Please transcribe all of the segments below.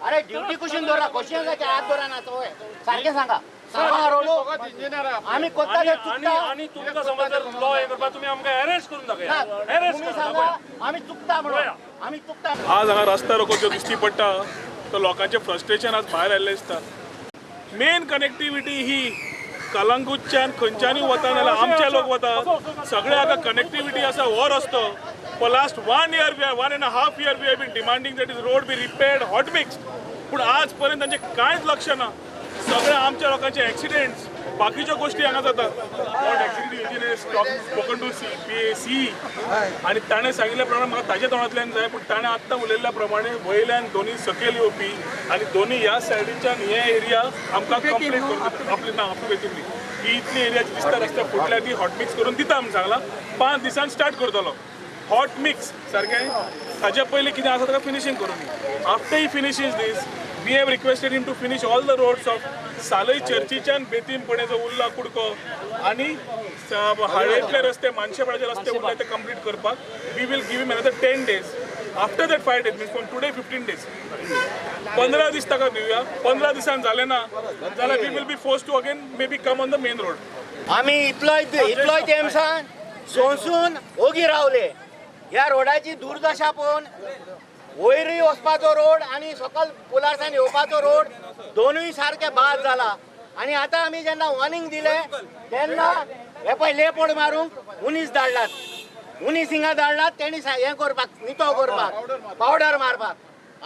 अरे ड्युटी कुशीन दवरा, कशें जाचें हात दवरा ना तो सारकें सांगा. आमी कोत्ता ते चुकता. आनी तुमकां समज जर लॉ हें करपाक तुमी आमकां अरेस्ट करून दाखया. तुमी सांगा आमी चुकता म्हणून, आमी चुकता. आज हांगा रस्ता रोको जो दिश्टी पडटा तो लोकांचें फ्रस्ट्रेशन आज भायर आयिल्लें दिसता. मेन कनेक्टिविटी ही कलंगूटच्यान खंयच्यानूय वता नाल्यार आमचे लोक वता, सगळे हांगा कनेक्टिविटी आसा हो रस्तो. For last 1 year, 1.5 year we have been demanding that is road be repaired, hot mix. पूण आज पर्यंत तांचें कांयच लक्ष ना. सगळे आमच्या लोकांचे एक्सिडेंट्स, बाकीच्यो गोश्टी हांगा जाता. What executive engineer spoken to C P A C आनी ताणें सांगिल्ल्या प्रमाणे म्हाका ताज्या तोंडांतल्यान जाय, पूण ताणें आत्तां उलयल्ल्या प्रमाणे वयल्यान दोनी सकयल येवपी आनी दोनी ह्या सायडीच्यान हे एरिया आमकां कंप्लीट करून आपली ना आपली बेतीन ही इतली एरिया जी दिसता रस्त्या फुटल्या ती हॉट मिक्स करून दिता आमी सांगलां. 5 दिसान स्टार्ट करतलो हॉट मिक्स सारकें. ताज्या पयलीं कितें आसा ताका फिनिशींग करून. After he finishes this, we have requested him to finish all the roads of Salai चर्चीच्यान Betim पणे जो उरला कुडको आनी हाडयतले रस्ते, मानशेपाडाचे रस्ते उरले ते कंप्लीट करपाक we will give him another 10 days. After that 5 days, means from today 15 days, 15 दीस ताका दिवया. 15 दिसान जालें ना जाल्यार we will be force to again may be come on the main road. आमी इतलोय इतलोय तेमसान सोंसून ओगी रावले. ह्या रोडाची दुर्दशा पळोवन वयरूय वचपाचो रोड आनी सकल पुलारसान येवपाचो रोड दोनूय सारके बाद जाला. आनी आतां आमी जेन्ना वॉर्निंग दिलें तेन्ना हे पळय लेपोड मारूंक उनीस धाडलात, उनीस हिंगा धाडलात तेणी हें करपाक, नितो करपाक, पावडर मारपाक.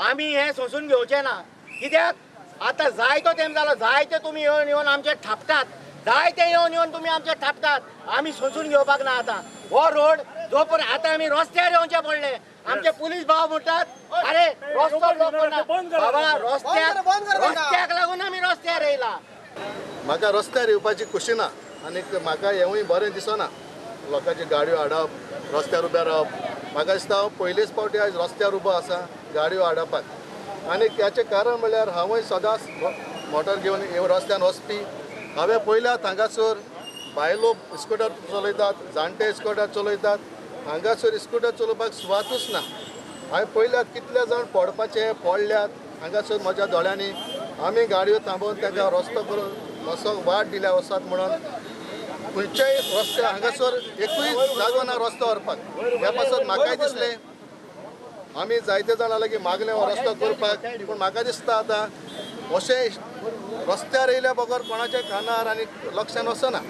आमी हें सोंसून घेवचें ना. कित्याक आतां जायतो तेम जालो, जायते तुमी येवन येवन आमचे थापतात, जायते येवन येवन तुमी आमचे थापतात. आमी सोंसून घेवपाक ना आतां हो रोड. जो पर्यंत आतां आमी रस्त्यार येवचे पडले. आमचे पुलीस भाव म्हणटात अरे रस्तो ब्लॉक करना. बाबा रस्त्याक रस्त्याक लागून आमी रस्त्यार येयला. म्हाका रस्त्यार येवपाची खुशी ना आनी म्हाका हेंवूय बरें दिसना. लोकांच्यो गाडयो हाडप, रस्त्यार उबें रावप, म्हाका दिसता हांव पयलेच फावटी आयज रस्त्यार उबो आसा गाडयो हाडपाक. आनी हाचें कारण म्हणल्यार हांवूय सदांच मोटर घेवन रस्त्यान वचपी. हांवें पळयल्यात हांगासर बायलो स्कुटर चलयतात, जाणटे स्कुटर चलयतात. हांगासर स्कुटर चलोवपाक सुवातूच ना. हांवें पळयल्यात कितले जाण पडपाचे पडल्यात हांगासर म्हज्या दोळ्यांनी. आमी गाडयो थांबोवन तांकां रस्तो करून मातसो वाट दिल्या वचत म्हणून खंयच्याय रस्ते हांगासर एकूय जागो ना रस्तो व्हरपाक. ह्या पासत म्हाकाय दिसलें आमी जायते जाणां लागीं मागलें हो रस्तो करपाक, पूण म्हाका दिसता आतां अशें रस्त्यार येयल्या बगर कोणाच्या कानार आनी लक्षान वचना.